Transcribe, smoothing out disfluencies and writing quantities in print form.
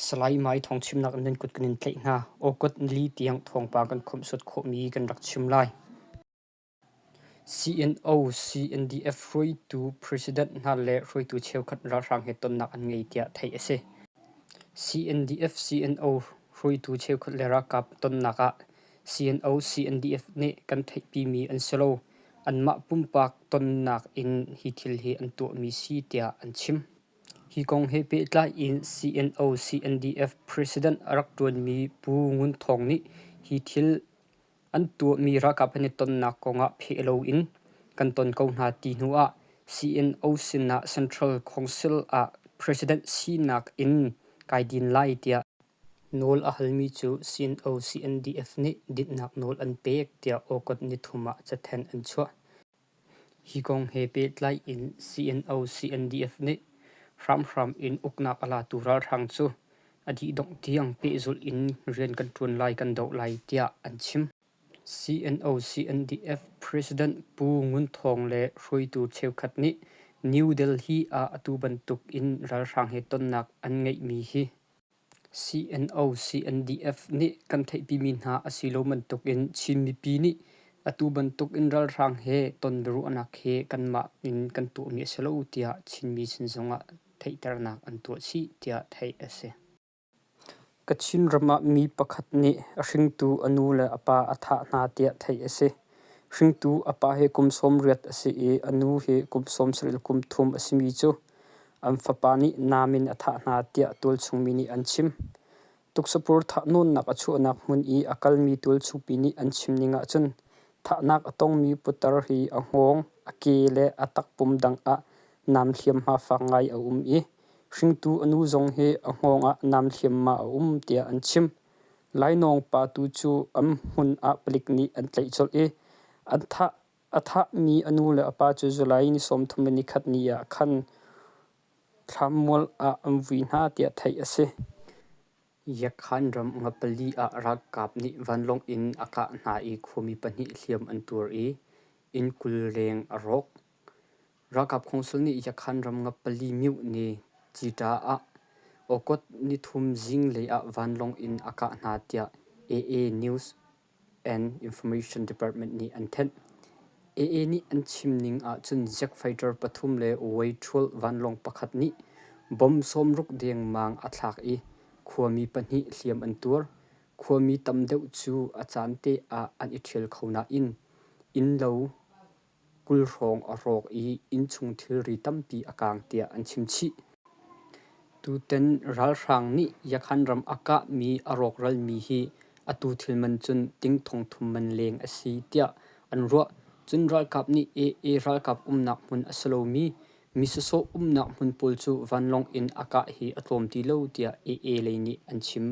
Salai Mai thawngchimnak in nan kut kan in tlaih hna. Awkut nili tiang thawngpang kan khawmhsuat khawhmi kan rak chim lai. CNO, CNDF hruaitu president hna le hruaitu cheukhat ralhrang he tonnak an ngei tiah theih a si. CNDF, CNO hruaitu cheukhat le ralkap tonnak ah CNO, CNDF nih kan theihpimi an si lo. Anmah pumpak tonnak in hi thil hi an tuahmi si tiah an chim. Hi kong he pehtlai in CNO, CNDF president a rak ṭuanmi Pu Ngun Thawng nih hi thil an tuahmi ralkap an i tonnak kong ah pheh loin kan ton ko hna ti hnu ah CNO sin ah Central Council ah president sinak in kai din lai tiah nawl a halmi cu CNO CNDF nih dinhnak nawl an pek tiah August nithum ah cathanh an chuah. Hi kong he pehtlai in CNO CNDF nih hramhram in uknak a latu ralhrang cu a dihdongh tiang pehzulh in rian kan ṭuan lai kan doh lai tiah an chim. CNO CNDF President Pu Ngun Thawng le hruaitu cheukhat nih New Delhi ah atu bantuk in ralhrang he tonnak an ngeihmi hi CNO CNDF nih kan theihpimi hna a si lo bantuk in Chin mipi nih atu bantuk in ralhrang he ton biaruahnak hi kanmah in kan tuahmi a si lo tiah Chinmi sin zongah theihternak an tuah chih tiah theih a si. Kachin ram ah mi pakhat nih a hringtu a nu le a pa a thah hna tiah theih a si. Hringtu a pa hi kum 80 a si i a nu hi kum 73 a simi cu an fapa nih nam in a thah hna tiah tualchung mi nih an chim. Tuksapur thahnawnnak a chuahnak hmun i a kalmi tualchungpi nih an chim ning ahcun thahnak a tongmi putar hi a hngawng, a ke le a takpum dang ah nam hliamhma fak ngai a um i hringtu a nu zong hi a hngawng ah nam hliamhma a um tiah an chim. Lainawng pa tu cu an hmun ah palik nih an tlaih colh i an thah. A thahmi a nu le a pa cu July ni 31 ni ah khan thlanmual ah an vui hna tiah theih a si. Yakhan ram ngapali ah ralkap nih vanlawng in a kah hna i khuami pahnih hliam an tuar i inn 20 leng a rawk. Ralkap khongsul nih Yakhan ram ngapali myohne Cita ah August nithum zinglei ah vanlawng in a kah hna tiah AA News and Information Department nih an thanh. AA nih an chim ning ahcun jet fighter pathum le Way-12 vanlawng pakhat nih bomb 60 dengmang a thlak i khuami pahnih hliam an tuar. Khuami tam deuh cu a caan te ah an i ṭhial kho nain innlo 20 hrawng a rawk i innchung thilri tampi a kaang tiah an chim chih. Tutan ralhrang nih Yakhan ram a kahmi a rawkralmi hi atu thil man cun ting thongthum man leng a si tiah an ruah. Cun ralkap nih AA ralkap umnak hmun a si lomi mi sawsawh umnak hmun pawl cu vanlawng in a kah hi a tlawm ti lo tiah AA lei nih an chim.